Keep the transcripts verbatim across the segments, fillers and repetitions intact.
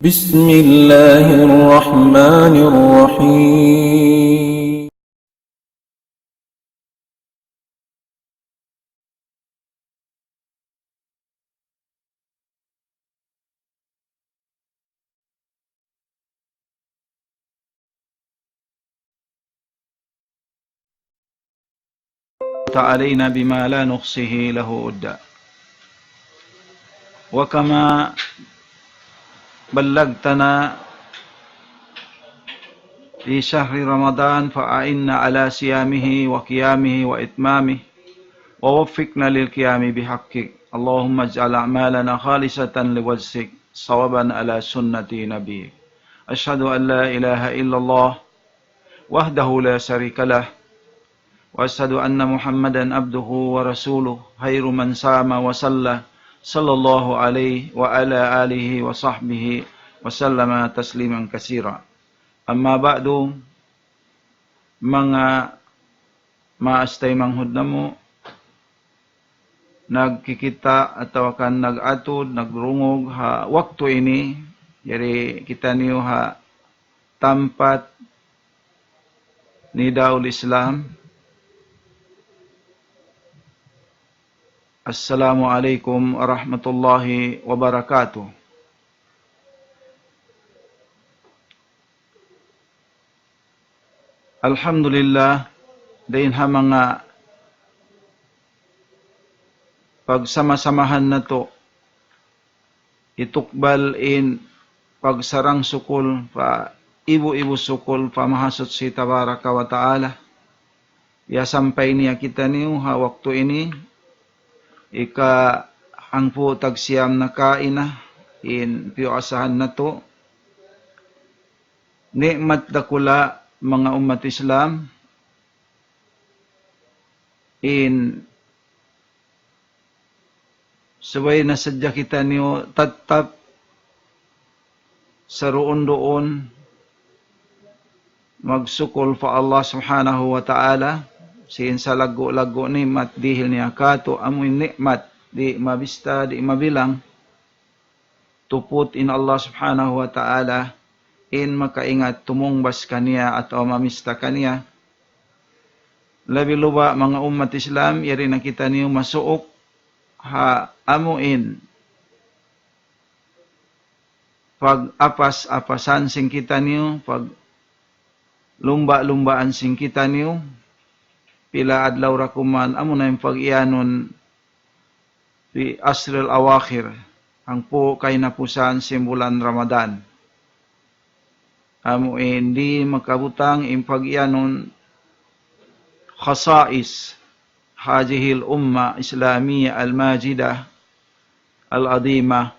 بسم الله الرحمن الرحيم. علينا بما لا نحصيه له عدا. وكما بلغتنا في شهر رمضان فأعنا على صيامه وقيامه وإتمامه، ووفقنا للقيام بحقك. اللهم اجعل أعمالنا خالصة لوجهك صوابا على سنة نبيك. أشهد أن لا إله إلا الله وحده لا شريك له، وأشهد أن محمدا عبده ورسوله، خير من صام وصلى، صلى الله عليه وعلى آله وصحبه وسلم تسليما كثيرا. أما بعد، manga maas taymanghud namu', nagkikita' atawa kan nag-atud, nagrungug ha waktu ini, yari kitaniyu ha tampat Nidaul Islam. Assalamu alaykum warahmatullahi wabarakatuh. Alhamdulillah, dayn ha manga pagsama-samahan natu', hitukbal in pagsarang-sukul pa ibu-ibu sukul pa Mahasuchi Tabaraka wa Ta'ala. Piyasampay niya kitaniyu ha waktu ini, ika hangpu' tag siyam na kaina in piyuasahan natu'. Ni'mat dakula', manga ummat Islam, in subay na sadja kitaniyu tattap saruun-duun magsukul pa Allah Subhanahu wa Ta'ala, sin salaggu'-laggu' ni'mat dihil niya kātu', amu in ni'mat di' mabista, di' mabilang. Tuput in Allah Subhanahu wa Ta'ala in makaingat tumungbas kaniya atawa mamista kaniya. Labi luba' manga ummat Islam, yari na kitaniyu masuuk ha amu in pag-apas-apasan sin kitaniyu, paglumba'-lumbaan sin kitaniyu, pila adlaw ra kuman, amu na in pag-iyanun fi ashril awakhir, hangpu' kahinapusan sin bulan Ramadan. Amu in di' makabutang in pag-iyanun khasais hadhihil ummah islamiyah al-majidah al-azimah,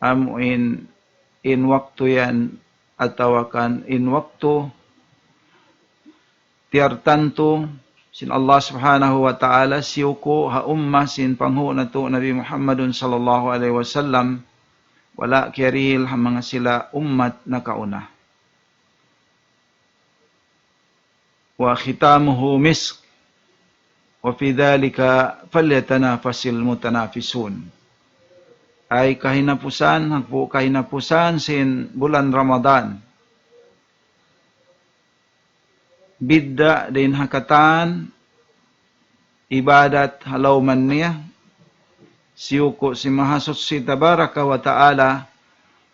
amu in, in waktu yan atawa kan in waktu tiyartantu sin Allah Subhanahu wa Ta'ala siyuku' ha ummah sin panghu' natu' Nabi Muhammadun sallallahu alayhi wasallam, wala' kiyarihil ha manga sila ummat nakauna. وختامه مسك وفي ذلك فليتنافس المتنافسون. Ay kahinapusan, hangpu' kahinapusan sin bulan Ramadan. Bidda' dayn ha katan ibadat ha lawman niya, siyuku' sin Mahasuchi Tabaraka wa Ta'ala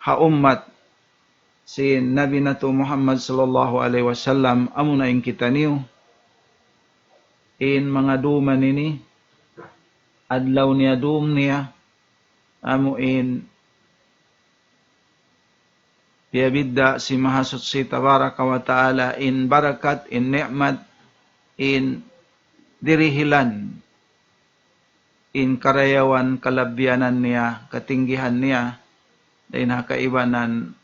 ha ummat sin Nabi natu' Muhammad sallallahu alayhi wasallam, amuna in kitaniyu, in manga dum ini, adlaw niya dum niya, amu in piyabidda' sin Mahasuchi Tabaraka wa Ta'ala in barakat, in ni'mat, in dirihilan, in karayawan kalabbiyanan niya, katinggihan niya, dayn ha kaibanan,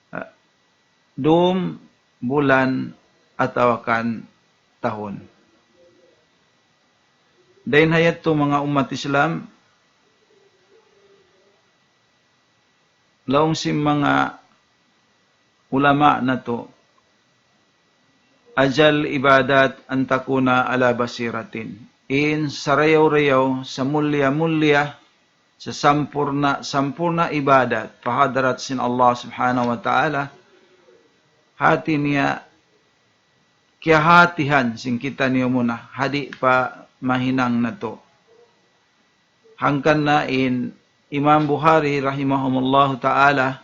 ah, dum, bulan, atawa kan tahun. Dayn ha yadtu manga ummat Islam, laung sin manga ulama natu', أجل العبادات أن تكون على بصيرة. In sarayaw-rayaw, samulliya-mulliya sasampurna', sampurna' ibadat pa hadarat sin Allah Subhanahu wa Ta'ala, hati niya kiyahatihan sin kitaniyu muna, ha di' pa mahinang natu'. Hangkan na in Imam Bukhari rahimahumullahu ta'ala,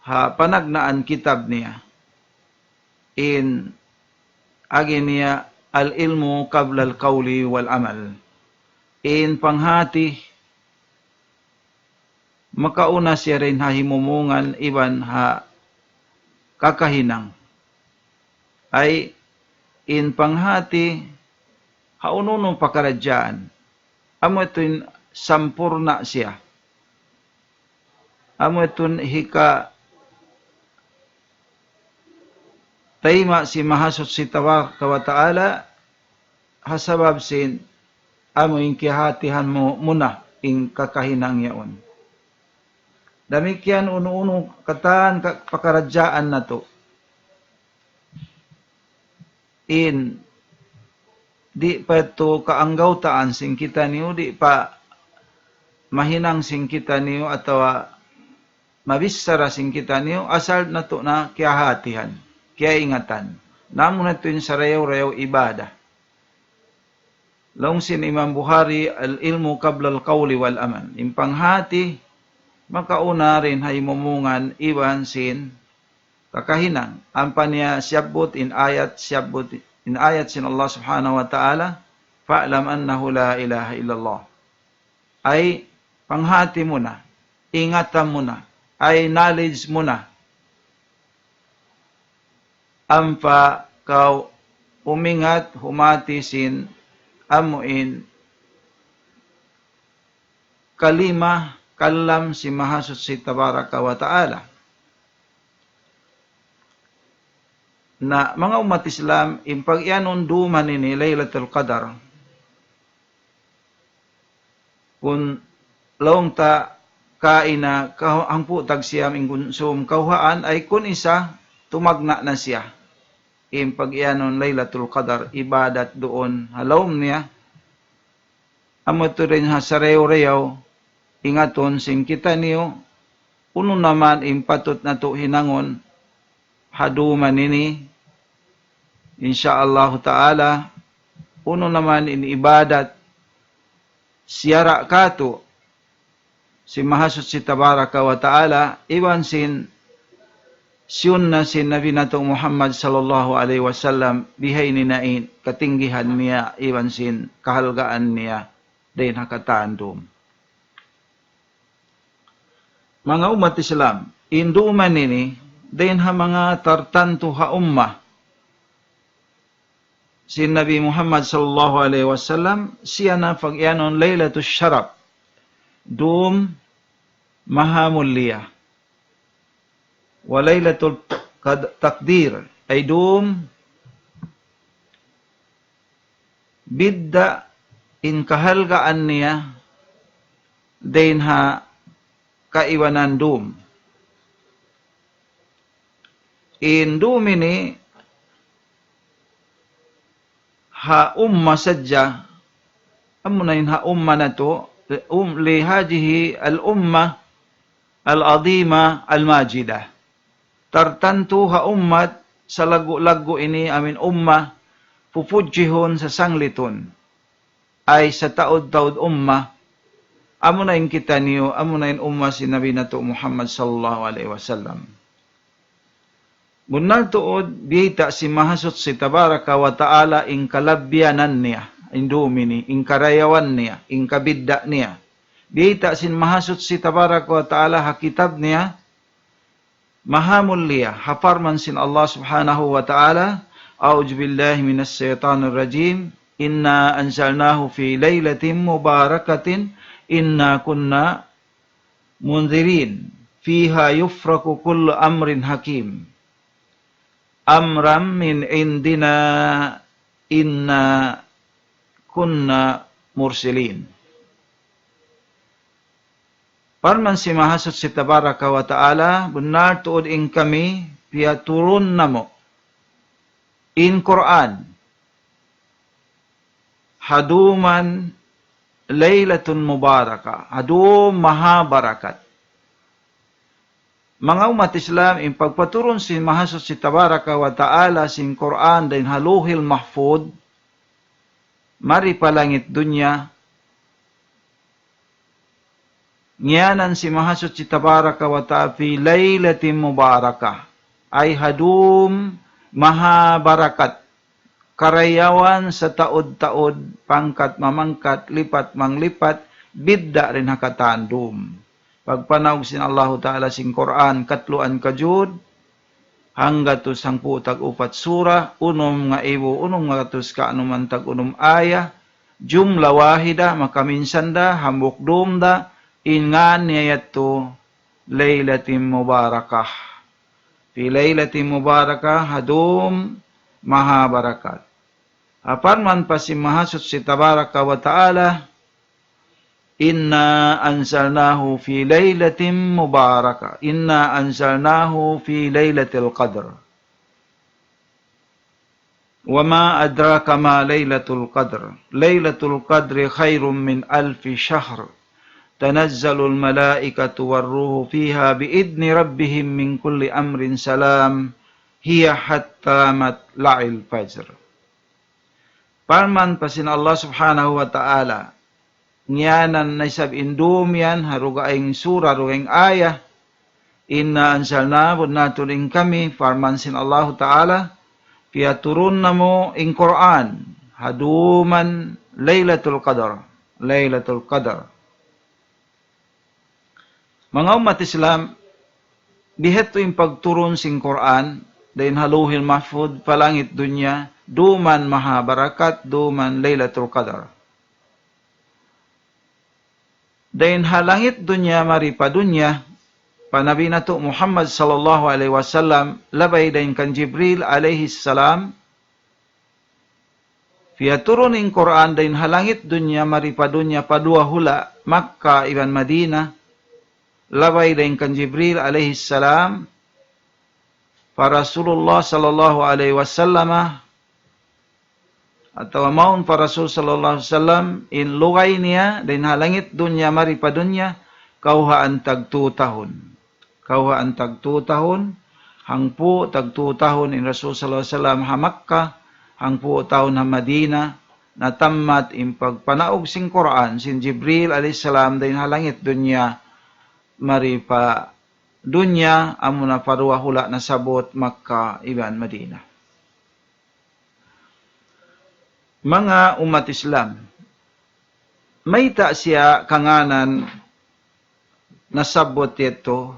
ha panagnaan kitab niya, in agi niya العلم قبل القول والعمل. In panghati makauna siya dayn ha himumungan iban ha kakahinang. Ay in panghati ha unu-unu pakaradjaan, amu yadtu in sampurna' siya. Amu yadtu in hika tayma' sin Mahasuchi Tabaraka wa Ta'ala, ha sabab sin amu in kiyahatihan mu muna in kakahinang yaun. Damikkiyan unu-unu katan ka-, pakaradjaan natu'. In di' pa yadtu kaanggawtaan sin kitaniyu, di' pa mahinang sin kitaniyu atawa mabichara sin kitaniyu, asal natu' na kiyahatihan, kiyaingatan. Na amu na yadtu in sarayaw-rayaw ibadah. Laung sin Imam Bukhari, العلم قبل القول والعمل. In panghati, makauna dayn ha himumungan iban sin kakahinang. Ampa niya siyabbut in ayat, siyabbut in ayat sin Allah Subhanahu wa Ta'ala, فاعلم أنه لا إله إلا الله. Ay panghati mu na, ingatan mu na, ay knowledge mu na. Ampa kaw umingat humati sin amu in kalima, kalam sin Mahasuchi Tabaraka wa Ta'ala. Na, manga ummat Islam, in pag-iyanun dūm ini Laylatul Qadar, kun laung ta kaina ka hangpu' tagsiyam in kunsum kawhaan, ay kun isa tumagna' na siya. In pag-iyanun Laylatul Qadar, ibadat duun ha lawm niya, amu tuud in ha sarayaw-rayaw, ingatun sin kitaniyu, unu na man in patut natu' hinangun ha dūm ini, insya Allahu Ta'ala, unu na man in ibadat, siyara' kātu', sin Mahasuchi Tabaraka wa Ta'ala, iban sin sunnah sin Nabi natu' Muhammad sallallahu alayhi wasallam, bihaini na in katinggihan niya, iban sin kahalgaan niya, dayn ha katan dūm. Manga ummat Islam, in dūm ini, dayn ha manga tartantu ha ummah, sin Nabi Muhammad sallallahu alayhi wasallam, siya na pag-iyanun Laylatul Sharaf, dūm maha mulia. Wa Laylatul Qad-, Taqdir, ay dūm bidda' in kahalgaan niya dayn ha kaibanan dūm. In dūm ini ha ummah sadja, amuna in ha ummah natu', um, لهذه الأمة العظيمة الماجدة. Tartantu ha ummat salaggu'-laggu' ini amu in ummah pupudjihun, sasanglitun, ay sataud-taud ummah, amuna in kitaniyu, amuna in ummah sin Nabi natu' Muhammad sallallahu alayhi wasallam. Bunnal tuud, biyayta' sin Mahasuchi Tabaraka wa Ta'ala in kalabbiyanan niya, in dūm ini, in karayawan niya, in kabidda' niya. Biyayta' sin Mahasuchi Tabaraka wa Ta'ala ha kitab niya, maha mulia, ha parman sin Allah Subhanahu wa Ta'ala, أعوذ بالله من الشيطان الرجيم. إنا أنزلناه في ليلة مباركة إنا كنا منذرين فيها يفرق كل أمر حكيم أمرا من عندنا إنا كنا مرسلين. Parman sin Mahasuchi Tabaraka wa Ta'ala, bunnal tuud in kami piyaturun namu' in Qur'an ha dūm ليلة مباركة, ha dum maha barakat. Manga ummat Islam, in pagpaturun sin Mahasuchi Tabaraka wa Ta'ala sin Qur'an dayn ha Lawhil Mahfud, mari pa langit dunya, ngiyanan sin Mahasuchi Tabaraka wa Ta'ala في ليلة مباركة, ay ha dum maha barakat, karayawan sataud-taud, pangkat mamangkat, lipat manglipat, bidda' dayn ha katan dum. Pagpanaug sin Allahu Ta'ala sin Qur'an, katluan kajud, hanggatus hangpu' tag upat sura, unum ngaibu, unum ngagatus kaanum tag unum ayat, jumla wahida, makaminsan da, hambuuk dum da, in ngan niya yadtu ليلة مباركة. في ليلة مباركة, ha dum maha barakat. Parman pa sin Mahasuchi Tabaraka wa Ta'ala, إنا أنزلناه في ليلة مباركة، إنا أنزلناه في ليلة القدر. وما أدراك ما ليلة القدر، ليلة القدر خير من ألف شهر، تنزل الملائكة والروح فيها بإذن ربهم من كل أمر سلام، هي حتى مطلع الفجر. Parman pa sin Allah Subhanahu wa Ta'ala, ngiyanan na isab in dum yan, ha dugaing sura, dugaing ayat, إنا أنزلناه, bunnal tuud in kami, parman sin Allahu Ta'ala, piyaturun namu' in Qur'an, ha duman Laylatul Qadr, Laylatul Qadr. Manga ummat Islam, bihadtu in pagturun sin Qur'an, dayn ha Lawhil Mahfud, pa langit dunya, duman maha barakat, duman Laylatul Qadr. Dayn ha langit dunya mari pa dunya, pa Nabi natu' Muhammad sallallahu alayhi wasallam, labay dayn kan Jibril alayhi salam, piyaturun in Qur'an dayn ha langit dunya mari pa dunya pa duwa hula', Makkah iban Madinah, labay dayn kan Jibril alayhi salam, pa Rasulullah sallallahu alayhi wasallam, atawa mawn pa Rasul sallallahu alayhi wasallam, in lugay niya, dayn ha langit dunya mari pa dunya, kawhaan tagtu tahun. Kawhaan tagtu tahun, hangpu' tagtu tahun in Rasul sallallahu alayhi wasallam ha Makkah, hangpu' tahun ha Madinah, natammat in pagpanaug sin Qur'an, sin Jibril alayhi salam, dayn ha langit dunya, mari pa dunya, amuna pa duwa hula' nasabbut Makkah iban Madinah. Manga ummat Islam, mayta' siya kangānan nasabbut yadtu,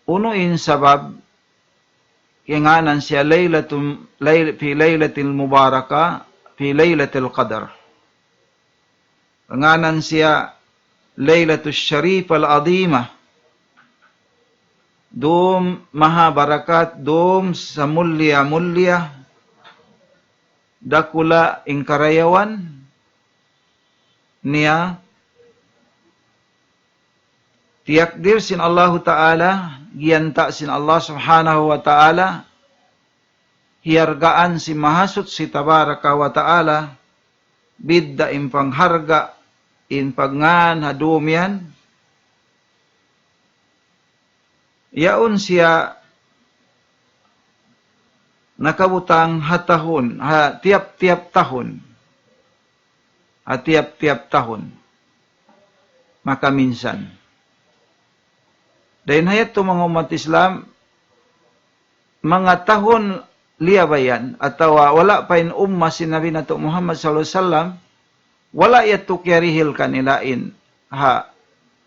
unu in sabab kiyangānan siya Laylatul, Layl-, في ليلة مباركة، في ليلة القدر. Kangānan siya Laylatul Sharifah Al-Azimah. Dum maha barakat, dum samulliya-mulliya, dakula' in karayawan niya, tiyakdir sin Allahu Ta'ala, giyanta' sin Allah Subhanahu wa Ta'ala, hiyargaan sin Mahasuchi Tabaraka wa Ta'ala, bidda' in pangharga', in pagngan ha dum yan, yaun siya nakabutang ha tahun, ha tiyap-tiyap tahun. Ha tiyap-tiyap tahun. Makaminsan. Dayn ha yadtu manga ummat Islam, manga tahun liyabayan, atawa wala' pa in umma sin Nabi natu' Muhammad sallallahu alayhi wasallam, wala' yadtu kiyarihil kanila in ha,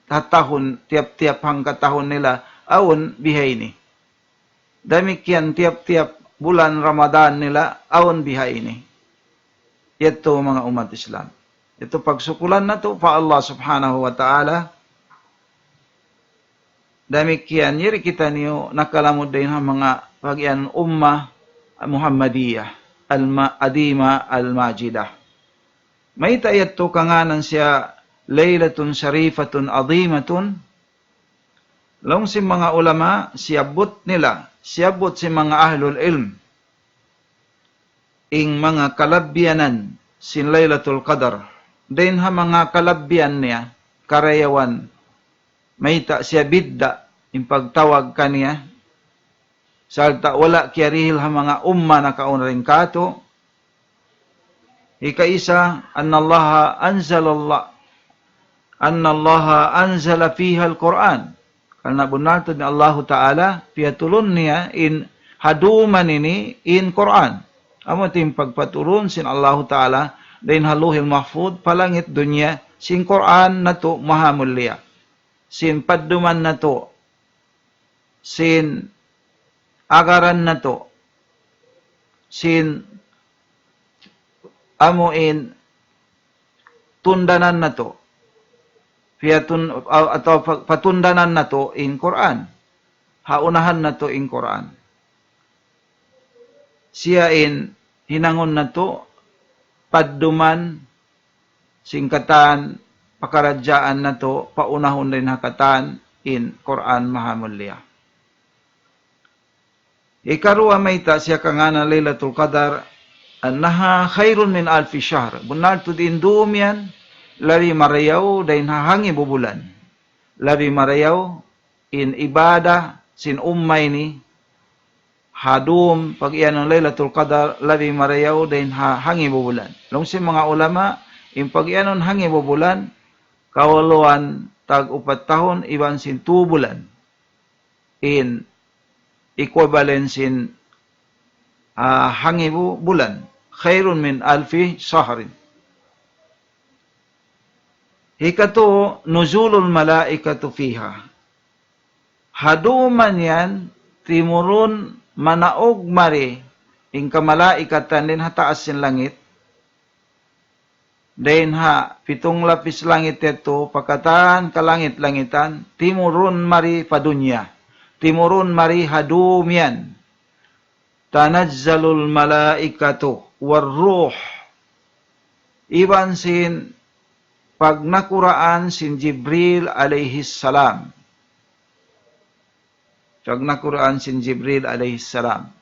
ha tahun, tiyap-tiyap hangka tahun nila, awn bihaini. Damikkiyan tiyap-tiyap bulan Ramadan nila, awn bihaini. Yadtu manga ummat Islam. Yadtu pagsukulan natu' pa Allah Subhanahu wa Ta'ala. Damikkiyan, yari kitaniyu nakalamud dayn ha manga bagian ummah Muhammadiyah, al-ma-, adimah, al-majidah. Mayta' yadtu kangānan siya Laylatun Sharifatun Azimatun? Laung sin manga ulama, siyabbut nila, siyabbut sin manga ahlul ilm, in manga kalabbiyanan sin Laylatul Qadar. Dayn ha manga kalabbihan niya, karayawan, mayta' siya bidda' in pagtawag kaniya, sarta' wala' kiyarihil ha manga umma nakauna dayn kātu'. Hikaisa, أن الله أنزل الله أن الله أنزل فيها القرآن. Karna' bunnal tuud in Allahu Ta'ala, piyatulun niya in ha dum ini in Qur'an. Amu in pagpatulun sin Allahu Ta'ala, dayn ha Lawhil Mahfuz, pa langit dunya, sin Qur'an natu' maha mulia. Sin padduman natu', sin agaran natu', sin amu in tundanan natu', piyatun-, atawa pa-, patundanan natu' in Qur'an. Ha unahan natu' in Qur'an. Siya in hinangun natu', padduman, sin katan pakaradjaan natu', paunahun dayn ha katan in Qur'an maha mulia. Hikaruwa mayta' siya kangānan Laylatul Qadar, أنها خير من ألف شهر. Bunnal tuud in dum yan, labi marayaw dayn ha hangibu bulan. Labi marayaw in ibadah sin umma ini, ha dum pag-iyanun Laylatul Qadar, labi marayaw dayn ha hangibu bulan. Laung sin manga ulama, in pag-iyanun hangibu bulan, kawaluan tag upat tahun iban sin tū bulan. In equivalent sin, ah, hangibu bulan. خير من ألف شهر. Hikatu, نزول الملائكة فيها. Ha dum yan, timurun manaug mari in kamalaikatan dayn ha taas sin langit. Dayn ha pitung lapis langit yadtu, pa katan kalangit-langitan, timurun mari pa dunya. Timurun mari ha dum yan. تنزل الملائكة والروح. Iban sin pagnakuraan sin Jibril alayhi salam. Pagnakuraan sin Jibril alayhi salam.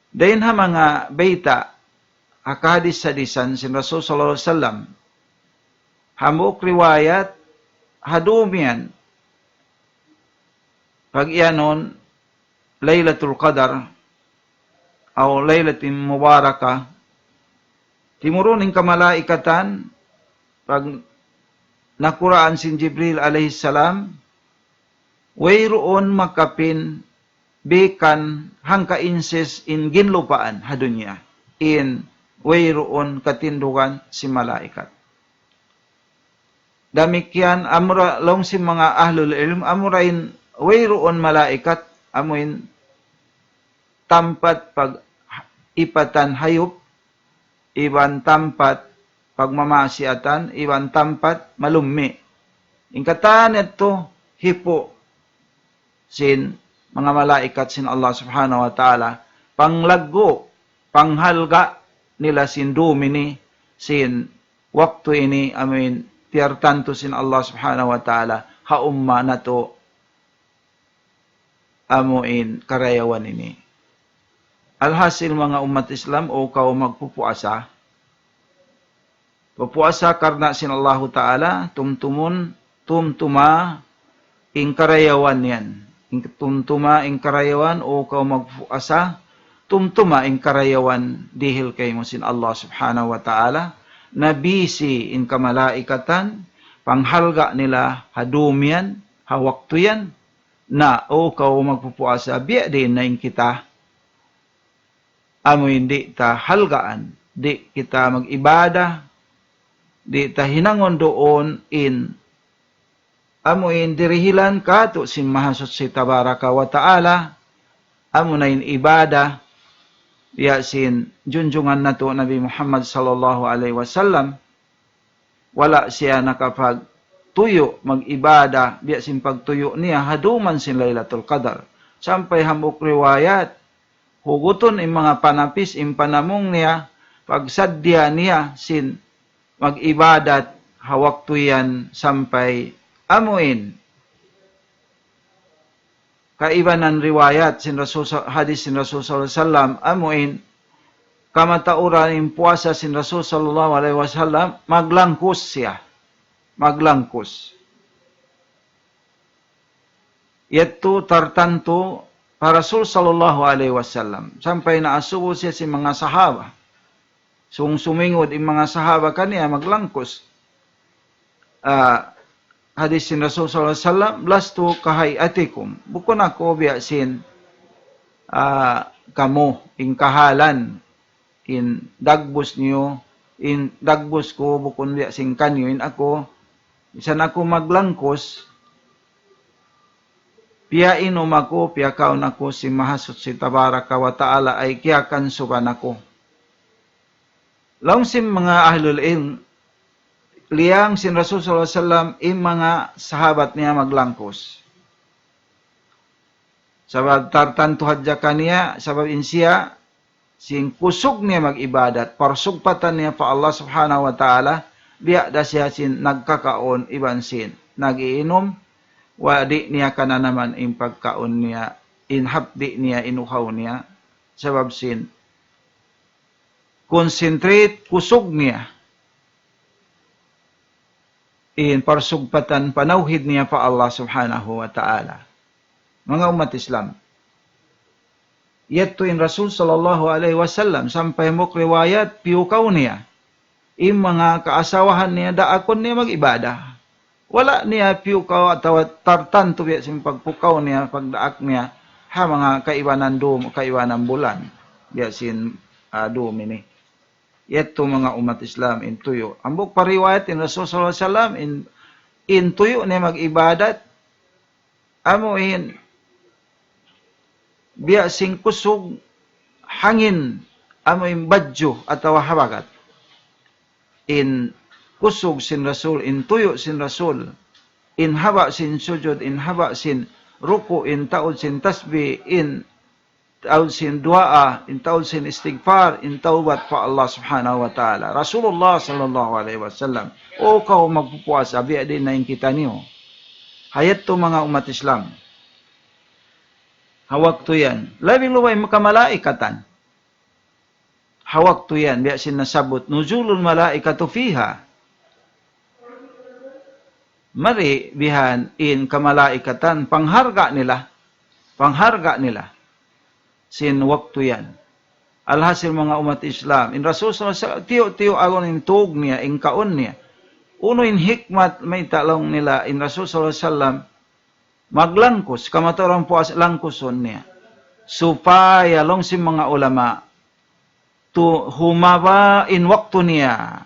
Dayn ha manga bayta', ha kahadis-hadisan sin Rasul sallallahu alayhi wasallam. Hambuuk riwayat, ha dum yan, pag-iyanun Laylatul Qadar, aw Laylatul Mubarakah, timurun in kamalaikatan, pagnakuraan sin Jibril alayhi salam, wayruun makapin bikan hangka inches in ginlupaan ha dunya. In wayruun katindugan sin malaikat. Damikkiyan amura laung sin manga ahlul ilm, amura in wayruun malaikat, amu in tampat pag-ipatan hayup, iban tampat pagmamaasiyatan, iban tampat malummi'. In katan yadtu hipu' sin manga malaikat sin Allah Subhanahu wa Ta'ala, panglaggu', panghalga' nila sin dum ini, sin waktu ini, amu in piyartantu sin Allah Subhanahu wa Ta'ala ha umma natu', amu in karayawan ini. Alhasil, manga ummat Islam, o kaw magpupuasa, pupuasa karna' sin Allahu Ta'ala, tumtumun, tumtuma in karayawan yan. In tumtuma in karayawan, o kaw magpuasa, tumtuma in karayawan dihil kaymu sin Allah Subhanahu wa Ta'ala, na bisi in kamalaikatan, panghalga' nila ha dum yan, ha waktu yan, na, o kaw magpupuasa, biya' diin na in kita, amu in di' ta halgaan, di' kita mag-ibadah, di' ta hinangun duun in, amu in dirihilan kātu' sin Mahasuchi Tabaraka wa Ta'ala, amu na in ibadah, ya sin junjungan natu' Nabi Muhammad sallallahu alayhi wasallam, wala' siya nakapagtuyu' mag-ibadah, biya' sin pagtuyu' niya ha duman sin Laylatul Qadar. Sampay hambuuk riwayat, hugutun in manga panapis, in panamung niya, pagsaddiya niya sin mag-ibadat ha waktu yan sampay amu in. Kaibanan riwayat sin Rasul sa-, hadis sin Rasul sallallahu alayhi wasallam, amu in kamatauran in puasa sin Rasul sallallahu alayhi wasallam, maglangkus siya. Maglangkus. Yadtu tartantu pa Rasul sallallahu alayhi wasallam. Sampay naasubu siya sin manga sahaba. Sung sumingud in manga sahaba kaniya maglangkus. Ah, hadis sin Rasul sallallahu alayhi wasallam, "Lastu kahay'atikum." Bukun aku biya' sin, ah, kamu, in kahalan, in dagbus niyu, in dagbus ku bukun biya' sin kaniyu, in aku, misan aku maglangkus, piyainum aku, piyakaun aku sin Mahasuchi Tabaraka wa Ta'ala, ay kiyakansuban aku. Laung sin manga ahlul ilm, liyang sin Rasul sallallahu alayhi wasallam in manga sahabat niya maglangkus. Sabab tartantu hadja kaniya, sabab in siya, sin kusug niya mag-ibadat, parsugpatan niya pa Allah subhanahu wa ta'ala, biya' da siya sin nagkakaun iban sin nag-iinum, wa di' niya kananaman in pagkaun niya, in hapdi' niya, in uhaw niya, sabab sin concentrate kusug niya in parsugpatan panawhid niya pa Allah subhanahu wa ta'ala. Manga ummat Islam, yadtu in Rasul sallallahu alayhi wasallam, sampay hambuuk riwayat, piyukaw niya in manga kaasawahan niya, daakun niya mag-ibadah. Wala' niya piyukaw atawa tartantu biya' sin pagpukaw niya, pagdaak niya ha manga kaibanan dum, kaibanan bulan, biya' sin, ah, dum ini. Yadtu manga ummat Islam in tuyu'. Hambuuk pa riwayat in Rasul sallallahu alayhi wasallam, in, in tuyu' niya mag-ibadat, amu in biya' sin kusug hangin, amu in badju' atawa habagat. In kusug sin Rasul, in tuyu' sin Rasul, in haba' sin sujud, in haba' sin ruku', in taud sin tasbih, in taud sin duwaa, in taud sin istighfar, in tawbat pa Allah subhanahu wa ta'ala. Rasulullah sallallahu alayhi wasallam, "O kaw magpupuasa, biya' diin na in kitaniyu." Ha yadtu manga ummat Islam. Ha waktu yan, labi-labi in kamalaikat. Ha waktu yan, biya' sin nasabbut, "Nuzulul malaikatu fiha." Mari bihan in kamalaikatan, pangharga' nila, pangharga' nila sin waktu yan. Alhasil manga ummat Islam, in Rasul sallallahu alayhi wasallam, tiyu'-tiyu' agun in tug niya, in kaun niya. Unu in hikmat mayta' laung nila in Rasul sallallahu alayhi wasallam, maglangkus, kamatauran puas langkusun niya. Supaya laung sin manga ulama, tu humaba' in waktu niya.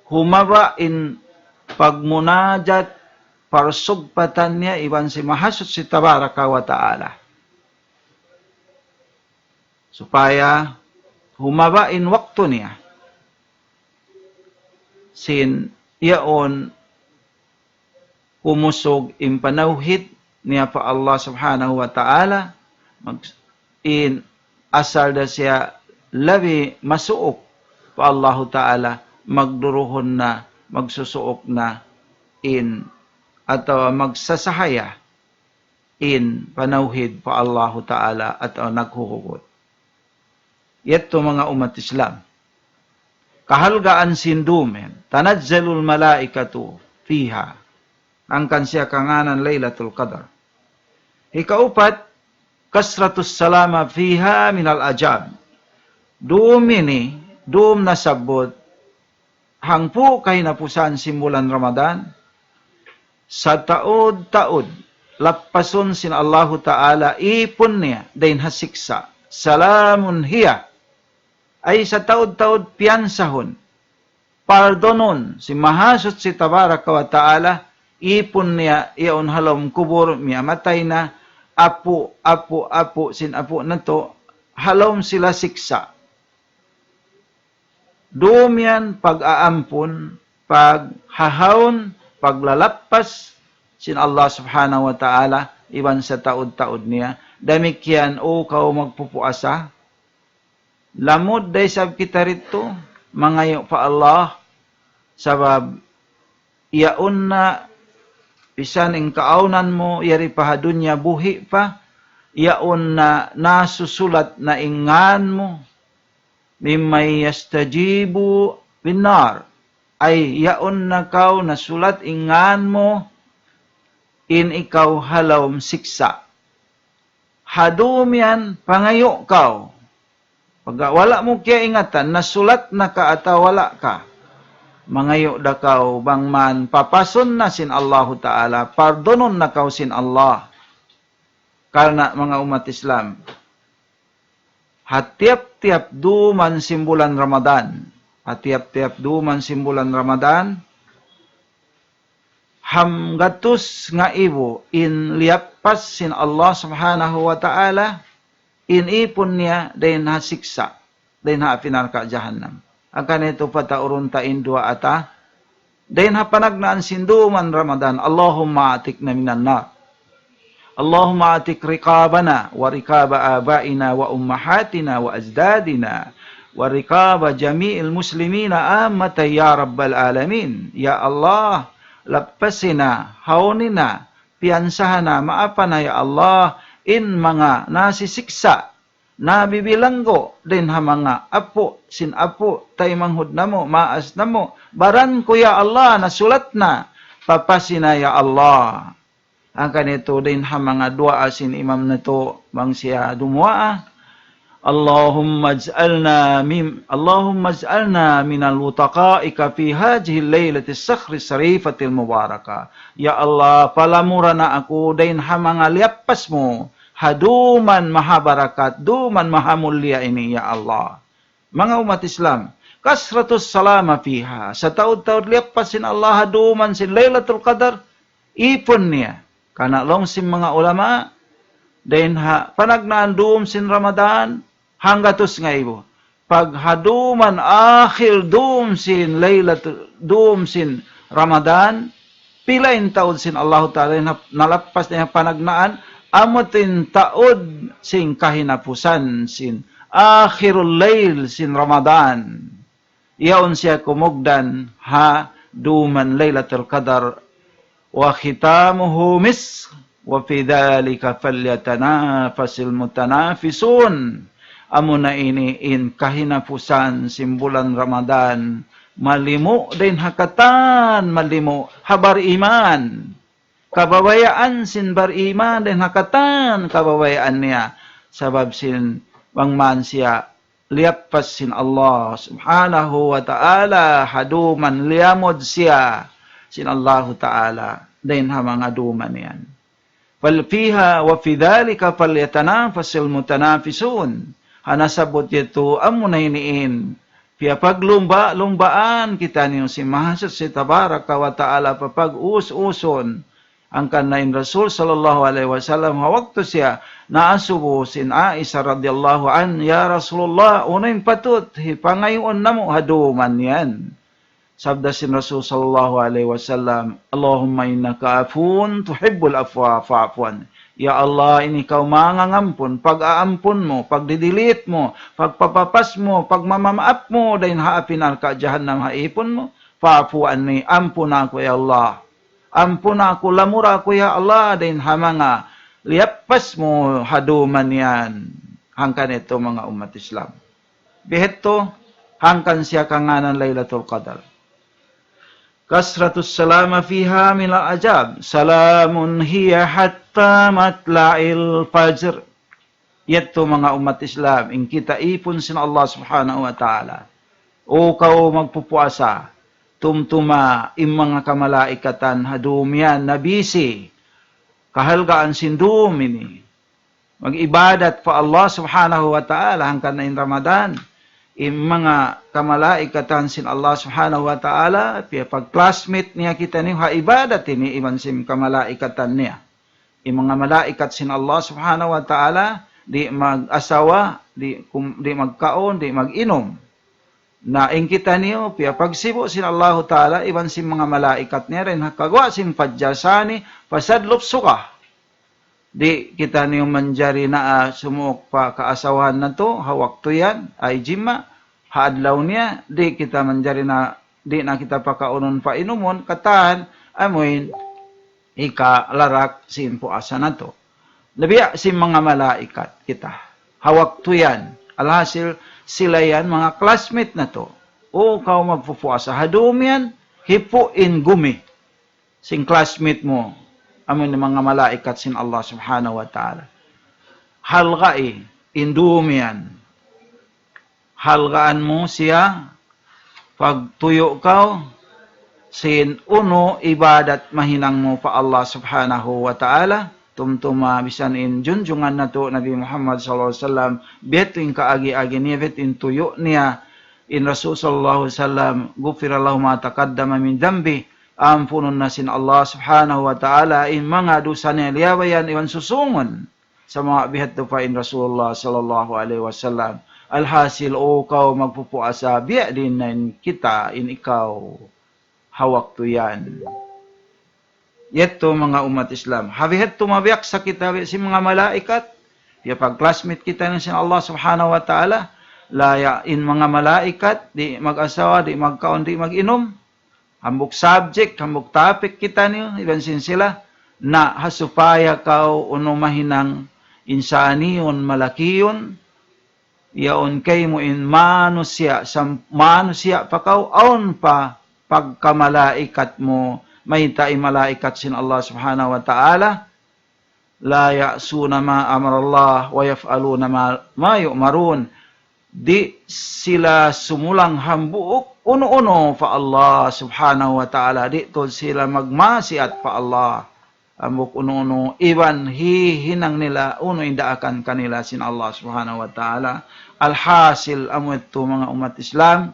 Humaba' in pagmunajat, parsugpatan niya iban sin Mahasuchi Tabaraka wa Ta'ala. Supaya humaba' in waktu niya. Sin yaun kumusug in panawhid niya pa Allah subhanahu wa ta'ala, mag-, in asal da siya labi masuuk pa Allahu ta'ala, magduruhun na, magsusuuk na in, atawa magsasahaya in panawhid pa Allahu ta'ala atawa naghuhugut. Yadtu manga ummat Islam. Kahalgaan sin dum yan. تنزل الملائكة فيها. Hangkan siya kangānan Laylatul Qadr. Hikaupat, كثرة السلامة فيها من العجائب. Dum ini, dum nasabbut, hangpu' kahinapusan sin bulan Ramadan, sataud-taud, lappasun sin Allahu Ta'ala, ipun niya, dayn ha siksa'. سلام هي. Ay sataud-taud piyansahun, pardonun, sin Mahasuchi Tabaraka wa Ta'ala, ipun niya, yaun ha lawm kubul, miyamatay na, apu', apu', apu', sin apu' natu', ha lawm sila siksa'. Dum yan pag-aampun, paghahaun, paglalappas sin Allah Subhanahu wa Ta'ala, iban sataud-taud niya. Damikkiyan, O kaw magpupuasa, lamud da isab kita didtu, mangayu' pa Allah, sabab yaun na, misan in kaawnan mu, yari pa ha dunya buhi' pa, yaun na nasusulat na in ngān mu, ممن يستجير بالنار. Ay, yaun na kaw nasulat in ngan mu, in ikaw ha lawm siksa'. Ha dum yan, pangayu' kaw. Pagga wala' mu kiyaingatan, nasulat na ka atawa wala' ka. Mangayu' da kaw, bang man papasun na sin Allahu Ta'ala, pardunun na kaw sin Allah. Karna' manga ummat Islam, ha tiyap-tiyap duman sin bulan Ramadan, ha tiyap-tiyap duman sin bulan Ramadan, hanggatus ngaibu in liyappas sin Allah Subhanahu wa Ta'ala, in ipun niya dayn ha siksa', dayn ha api narka' jahannam. Hangkan itu pataurun ta in duwaa ta, dayn ha panagnaan sin duman Ramadan, اللهم أعتقنا من النار. اللهم أعتق رقابنا ورقاب آبائنا وأمهاتنا وأجدادنا ورقاب جميع المسلمين عامة يا رب العالمين. Ya Allah, lappasin na, hawni na, piyansaha na, maapa na ya Allah, in manga nasisiksa', nabibilanggu' dayn ha manga apu' sin apu' taymanghud namu', maas namu', baran ku ya Allah, nasulat na, papasin na ya Allah. Hangkan itu dayn ha manga duwaa sin imam natu' bang siya dumuwaa. اللهم اجعلنا من، اللهم اجعلنا من عتقائك في هذه الليلة الصخر الشريفة المباركة. Ya Allah, palamura na aku dayn ha manga liyappas mu, ha duman mahabarakat, duman mahamulliya ini, ya Allah. Manga ummat Islam, كثرة السلام فيها. Sataud-taud liyappas sin Allah ha duman sin Laylatul Qadar, ipun niya. Karna' laung sin manga ulama, dayn ha panagnaan dum sin Ramadan, hanggatus ngaibu. Pag ha duman akhir dum sin Laylatul, dum sin Ramadan, pila in taud sin Allahu Ta'ala in nalappas niya panagnaan, amu in taud sin kahinapusan sin akhirul layl sin Ramadan. Yaun siya kumugdan ha duman Laylatul Qadar. وختامه مسك وفي ذلك فليتنافس المتنافسون. Amuna ini in kahinapusan sin bulan Ramadan, malimu' dayn ha katan malimu' ha bariman. Kababayaan sin bariman dayn ha katan kababayaan niya. Sabab sin bang man siya liyappas sin Allah Subhanahu wa Ta'ala ha duman, liyamud siya sin Allahu Ta'ala dayn ha manga duman yan. فيها وفي ذلك فليتنافس المتنافسون. Ha nasabbut yadtu amuna ini in piyapaglumba-lumbaan kitaniyu sin Mahasuchi Tabaraka wa Ta'ala pa pag-us-usun. Hangkan na in Rasul sallallahu alayhi wasallam ha waktu siya naasubu sin Aisha radiyallahu anha, "Ya Rasulullah, unu in patut hipangayuun namu' ha duman yan?" Sabda sin Rasul sallallahu alayhi wasallam, "اللهم إنك عفو تحب العفو فاعف عني." Ya Allah, in ikaw mangangampun, pag-aampun mu, pagdidilit mu, pagpapapas mu, pagmamamaap mu dayn ha api narka' jahannam ha ipun mu, فاعف عني, ampuna aku ya Allah. Ampuna aku, lamura aku ya Allah, dayn ha manga liyappas mu ha duman yan. Hangkan itu manga ummat Islam. Bihitu, hangkan siya kangānan Laylatul Qadar. كثرة السلام فيها من العجائب. سلام هي حتى مطلع الفجر. Yadtu manga ummat Islam, in kita ipun sin Allah Subhanahu wa Ta'ala. O kaw magpupuasa, tumtuma in manga kamalaikatan ha dum yan, nabisi, kahalgaan sin dum ini. Mag-ibadat pa Allah Subhanahu wa Ta'ala hangkan na in Ramadan. In manga kamalaikatan sin Allah Subhanahu wa Ta'ala, piyapag-classmate niya kitaniyu ha ibadat ini iban sin kamalaikatan niya. In manga malaikat sin Allah Subhanahu wa Ta'ala, di' mag-asawa, di' kum-, di' magkaun, di' mag-inum. Na in kitaniyu, piyapagsibu' sin Allahu Ta'ala, iban sin manga malaikat niya dayn ha kaguwa' sin fajjar sani, pasadlup suga. Di' kitaniyu manjari na, ah, sumuuk pa kaasawahan natu', ha waktu yan, ay jima', ha adlaw niya, di' kita manjari na, di' na kita pakaunun painumun, katan, amuin, hikalarak sin puasa natu'. Nabiya' sin manga malaikat kita. Ha waktu yan, Alhasil, sila yan, manga classmate natu'. O kaw magpupuasa, ha dum yan, hipu' in gumi sin classmate mu, amu in manga malaikat sin Allah Subhanahu wa Ta'ala. Halgai in dum yan. Halgaan mu siya, pagtuyu' kaw sin unu ibadat mahinang mu pa Allah Subhanahu wa Ta'ala. Tumtuma bisan in junjungan natu' Nabi Muhammad sallallahu alayhi wasallam, biya' ha yan in kaagi-agi niya, biya' ha yan in tuyu' niya, in Rasul sallallahu alayhi wasallam, غفر له ما تقدم من ذنبه, ampunun na sin Allah Subhanahu wa Ta'ala in manga dusa niya liyabayan iban susungun. Sa' manga bihadtu pa in Rasulullah sallallahu alayhi wasallam. Alhasil, o kaw magpupuasa, biya' diin na in kita, in ikaw, ha waktu yan. Yadtu manga ummat Islam. Ha bihadtu mabiyaksa kita biya' sin manga malaikat, ya pag-classmate kita ini sin Allah Subhanahu wa Ta'ala, la ya in manga malaikat, di' mag-asawa, di' magkaun, di' mag-inum. Hambuuk subject, hambuuk topic kitaniyu, iban sin sila, na ha supaya kaw unu mahinang insaniyun malakiyun, yaun kaymu in manusiya', sam-, manusiya' pa kaw, awn pa pagkamalaikat mu, mayta' in malaikat sin Allah Subhanahu wa Ta'ala, لا يعصون ما أمر الله ويفعلون ما، ما يؤمرون. Di' sila sumulang hambuuk unu-unu pa Allah Subhanahu wa Ta'ala. Di' tuud sila magmaksiat pa Allah. Hambuuk unu-unu. Iban hihinang nila unu in daakan kanila sin Allah Subhanahu wa Ta'ala. Alhasil, amu yadtu manga ummat Islam,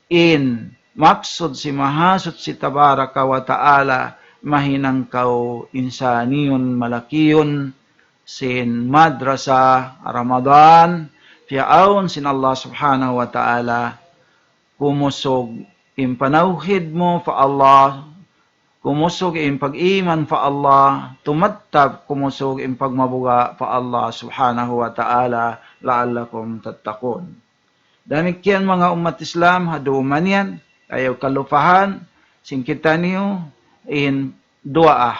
in maksud sin Mahasuchi Tabaraka wa Ta'ala, mahinang kaw insaniyun malakiyun sin madrasa Ramadan, piyaawn sin Allah Subhanahu wa Ta'ala, kumusug in panawhid mu pa Allah, kumusug in pag-iman pa Allah, tumattab kumusug in pagmabuga' pa Allah Subhanahu wa Ta'ala, لعلكم تتقون. Damikkiyan manga ummat Islam, ha dum yan, ayaw kalupahan sin kitaniyu in duwaa.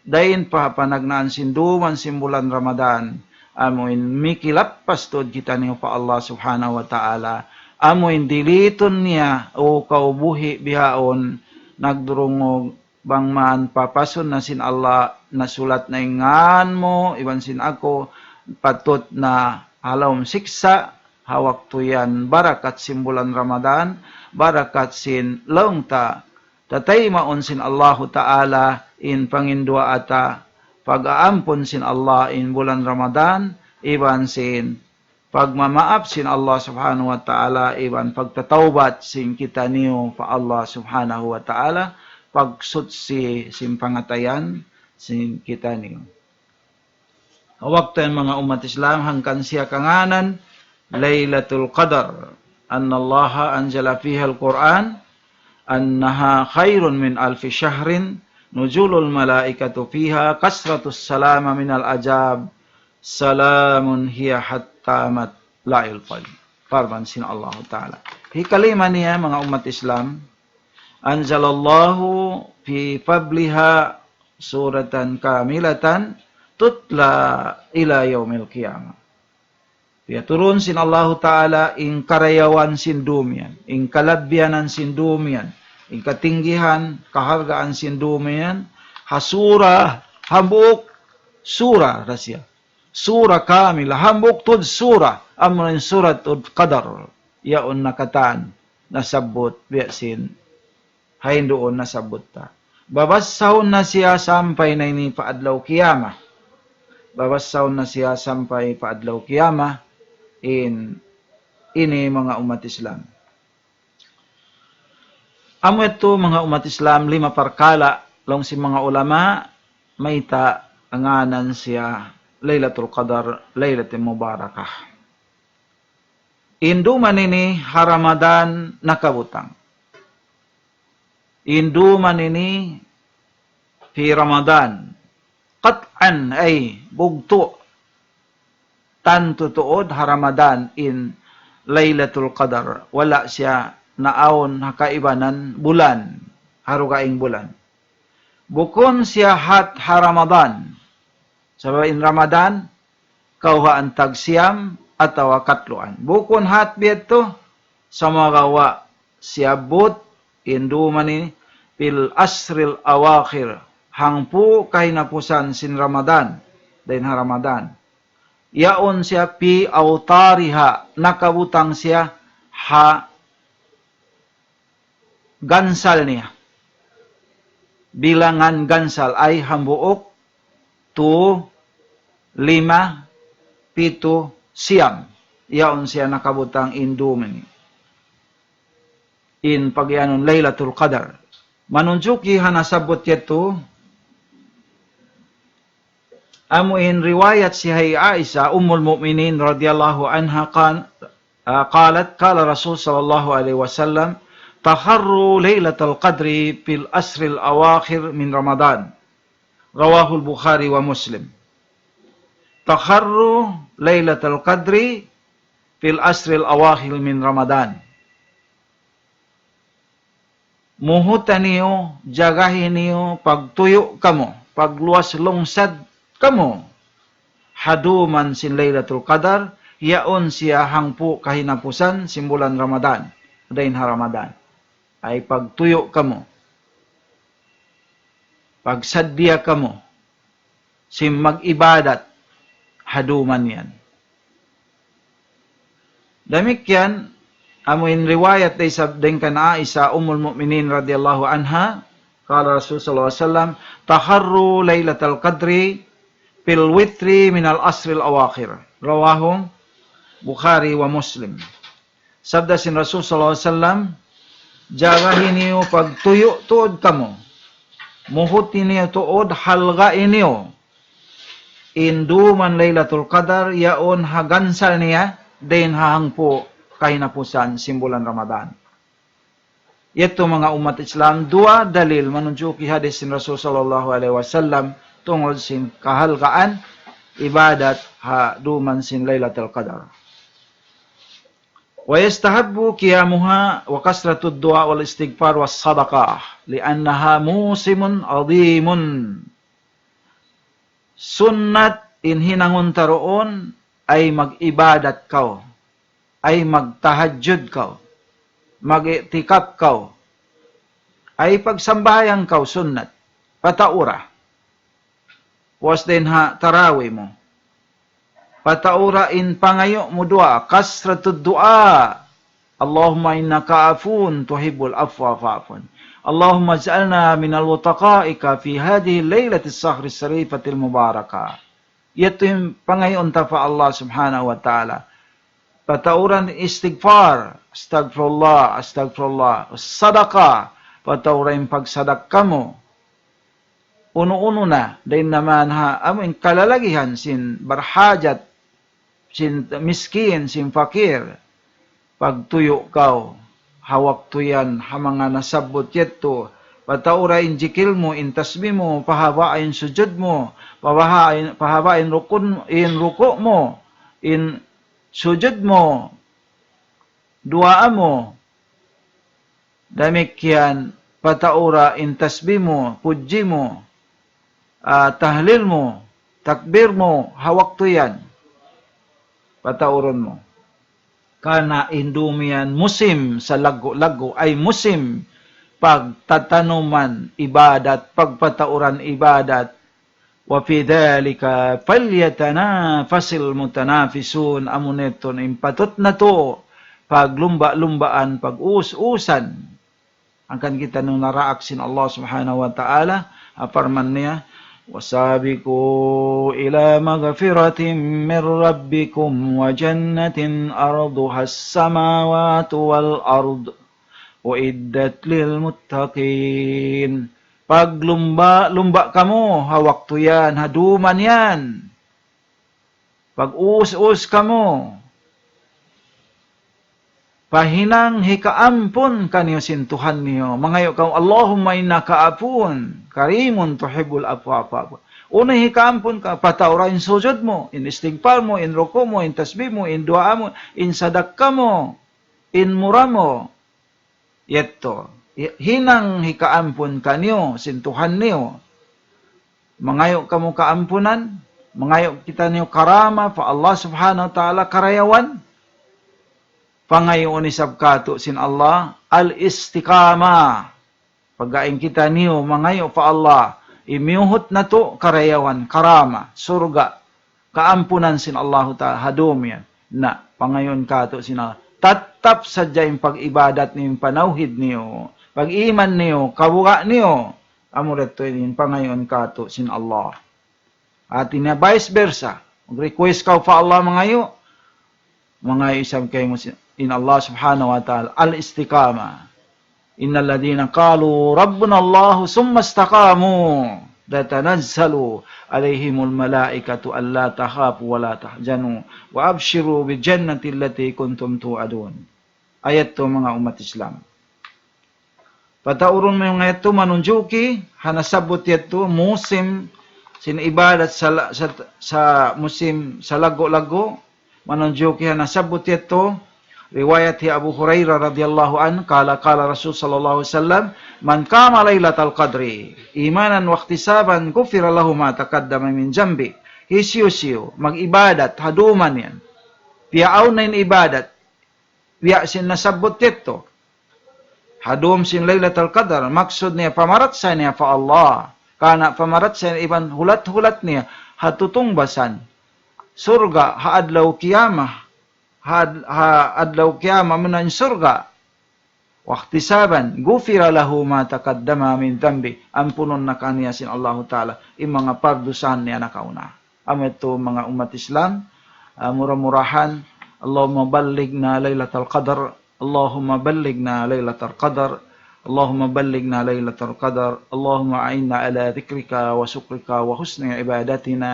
Dayn pa ha panagnaan sin dum sin bulan Ramadan, amu in mikilappas tuud kitaniyu pa Allah Subhanahu wa Ta'ala, amu in dilitun niya, o kaw buhi' bihaun, nagdurungug bang man papasun na sin Allah, nasulat na in ngan mu, iban sin aku, patut na ha lawm siksa', ha waktu yan barakat sin bulan Ramadan, barakat sin laung ta, tataymaun sin Allahu Ta'ala in panginduwaa ta, pag-aampun sin Allah in bulan Ramadan, iban sin pagmamaap sin Allah Subhanahu wa Ta'ala, iban pagtatawbat sin kitaniyu pa Allah Subhanahu wa Ta'ala, pagsuchi sin pangatayan sin kitaniyu. Waktu yan manga ummat Islam, hangkan siya kangānan Laylatul Qadar. أن الله أنزل فيها القرآن أنها خير من ألف شهر نزول الملائكة فيها كثرة السلام من العذاب سلام هي حتى مطلع الفجر. Parman sin Allahu Ta'ala. Hikalima niya manga ummat Islam, أنزل الله في فضلها سورة كاملة تتلى إلى يوم القيامة. Piyaturun sin Allahu Ta'ala in karayawan sin dum yan, in kalabbiyanan sin dum yan, in katinggihan, kahargaan sin dum yan, ha sura, hambuuk sura da siya. Sura kamila, hambuuk tuud sura, amuna in Suratul Qadar, yaun na katan nasabbut biya' sin ha hinduun nasabbut ta. Babassahun na siya sampay na ini pa adlaw qiyamah. Babassahun na siya sampay pa adlaw qiyamah. In, ini manga ummat Islam. Amu yadtu manga ummat Islam, lima parkala', laung sin manga ulama, mayta' ngānan siya Laylatul Qadar, Laylatul Mubarakah. In dum ini ha Ramadan nakabutang. In dum ini fi Ramadan. Qat'an, ay bugtu'. Tantu tuud ha Ramadan in Laylatul Qadar. Wala' siya naawn ha kaibanan bulan. Ha dugaing bulan. Bukun siya hat ha Ramadan. Sabab in Ramadan, kawhaan tagsiyam, atawa katluan. Bukun hat biya' tu, sumagawa' siyabbut in dum ini fil ashril awakhir, hangpu' kahinapusan sin Ramadan, dayn ha Ramadan. Yaun siya fi awtariha, nakabutang siya ha gansal niya. Bilangan gansal ay hambuuk, tu, lima, pitu, siyam. Yaun siya nakabutang in dum ini. In pagiyanun Laylatul Qadar. Manunjuki ha nasabbut yadtu, amu in riwayat hi Aisha, Ummul Mu'minin radiyallahu anha, qal-, ah, qalat, qala Rasul sallallahu alayhi wasallam, "Taharru laylatal qadri fil ashril awakhir min Ramadan." Rawahul Bukhari wa Muslim. "Taharru laylatal qadri fil ashril awakhir min Ramadan." Muhuta niyu, jagahi niyu, pagtuyu' kamu, pagluwas lungsad kamu ha dum sin Laylatul Qadar, yaun siya hangpu' kahinapusan sin bulan Ramadan, dayn ha Ramadan. Ay pagtuyu' kamu, pagsaddiya kamu, sin mag-ibadat ha dum yan. Damikkiyan, amu in riwayat da isab dayn kan Aisha Ummul Mu'minin radiyallahu anha, qala Rasul sallallahu alayhi wasallam, "Taharru laylatal qadri fil witri minal ashril awakhir." Rawahu Bukhari wa Muslim. Sabda sin Rasul sallallahu alayhi wasallam, "Jagahi niyu pagtuyu' tuud kamu. Muhuti niyu tuud, halgai niyu in dum Laylatul Qadar, yaun ha gansal niya, dayn ha hangpu' kahinapusan sin bulan Ramadan." Yadtu manga ummat Islam, duwa dalil manunjuki hadis sin Rasul sallallahu alayhi wasallam tungud sin kahalgaan ibadat ha dum sin Laylatul Qadar. "Wa yustahabbu qiyamuha wa kasratud du'a wal istighfar was sadaqah, li'annaha musimun adhimun." Sunnat in hinangun ta duun ay mag-ibadat kaw, ay magtahajjud kaw, mag-i'tikaf kaw, ay pagsambahayang kaw sunnat, pataura. Puas dayn ha tarawih mu. Pataura in pangayu' mu duwaa, kasratud du'a. اللهم إنك عفو تحب العفو فاعف عنا. اللهم اجعلنا من عتقائك في هذه الليلة الشهر الشريفة المباركة. Yadtu in pangayuun ta pa Allah Subhanahu wa Ta'ala. Patauran istighfar, "Astagfirullah, astagfirullah." Sadaqa, patauran pagsadakka mu. Unu-unu na, dayn naman ha, amu in kalalagihan sin barhajat, sin miskin, sin fakir. Pagtuyu' kaw ha waktu yan, ha manga nasabbut yadtu, pataura in jikil mu, in tasbih mu, pahaba' in sujud mu, pahaba' in, pahaba' in rukun, in ruku' mu, in sujud mu, duwaa mu, damikkiyan pataura in tasbih mu, pudji mu, ah, tahlil mu, takbir mu, ha waktu yan. Pataurun mu. Karna' in dum yan musim salaggu'-laggu', ay musim pagtatanuman ibadat, pagpatauran ibadat. وفي ذلك فليتنافس المتنافسون. Amu na yadtu in patut natu' paglumba'-lumbaan, pag-us-usan. Hangkan kitaniyu naraak sin Allah Subhanahu wa Ta'ala, ha parman niya, وسابقوا إلى مغفرة من ربكم وجنة عرضها السماوات والأرض أعدت للمتقين. Paglumba'-lumba' kamu ha waktu yan, ha dum yan. Pag-us-us kamu. Pahinang hikaampun kaniyu sin Tuhan niyu. Mangayu' kamu, اللهم إنك عفو كريم تحب العفو فاعف عنا. Unu hikaampun ka, pataura in sujud mu, in istighfar mu, in ruku' mu, in tasbih mu, in duwaa mu, in sadakka mu, in mura mu. Yadtu, hi-, hinang hikaampun kaniyu sin Tuhan niyu. Mangayu' kamu kaampunan, Mangayu' kitaniyu karama pa Allah Subhanahu wa Ta'ala karayawan. Pangayuun isab katu' sin Allah al-istiqamah. Pagga in kitaniyu mangayu' pa Allah, imiyuhut natu' karayawan, karama, surga', kaampunan sin Allahu Ta'ala, ha dūm yan. Na, pangayuun katu' sin Allah. Tattap sadja in pag-ibadat niyu, in panawhid niyu, pag-iman niyu, kabuga' niyu. Amu da tuud in pangayuun katu' sin Allah. Hāti niya vice versa. Mag-request kaw pa Allah mangayu'. Mangayu' isab kaymu sin, in Allah Subhanahu wa Ta'ala. Al-istiqamah. إن الذين قالوا ربنا الله ثم استقاموا تتنزل عليهم الملائكة ألا تخافوا ولا تحزنوا وأبشروا بالجنة التي كنتم توعدون. Ayat tu manga ummat Islam. Pataurun mu in ayat tu manunjuki, ha nasabbut yadtu, musim sin ibadat sa, la- sa, sa musim salaggu'-laggu', manunjuki ha nasabbut yadtu, riwayat hi Abu Hurairah radhiyallahu anhu, قال قال رسول صلى الله عليه وسلم: من قام ليلة القدر إيمانا واحتسابا غفر له ما تقدم من ذنبه. Hisiyu-siyu, mag-ibadat, ha dūm yan. Piyaawn na in ibadat, biya' sin nasabbut yadtu. Ha dūm sin Laylatul Qadar, maksud niya pamarachaya niya pa Allah. Karna' pamarachaya niya iban hulat-hulat niya, ha tutungbasan surga', ha adlaw qiyamah, ha, ad- ha adlaw qiyamah, amu na in surga'. واحتسابا غفر له ما تقدم من ذنبه. Ampunun na kaniya sin Allahu Ta'ala in manga pardusahan niya nakauna. Amu yadtu manga ummat Islam, ah, mura-murahan, اللهم بلغنا ليلة القدر، اللهم بلغنا ليلة القدر، اللهم بلغنا ليلة القدر، اللهم أعنا على ذكرك وشكرك وحسن عبادتنا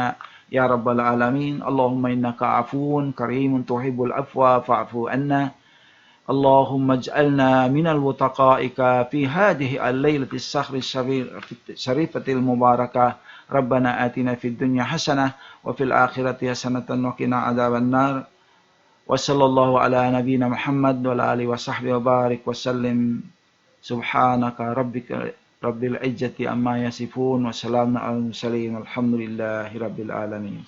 يا رب العالمين. اللهم إنك عفو كريم تحب العفو فاعف عنا. اللهم اجعلنا من العتقائك في هذه الليلة الشهر الشريف-، الشريفة المباركة. ربنا آتنا في الدنيا حسنة وفي الآخرة حسنة وقنا عذاب النار. وصلى الله على نبينا محمد وعلى آله وصحبه وبارك وسلم. سبحانك ربك رب العزة عما يصفون وسلام على المرسلين والحمد لله رب العالمين.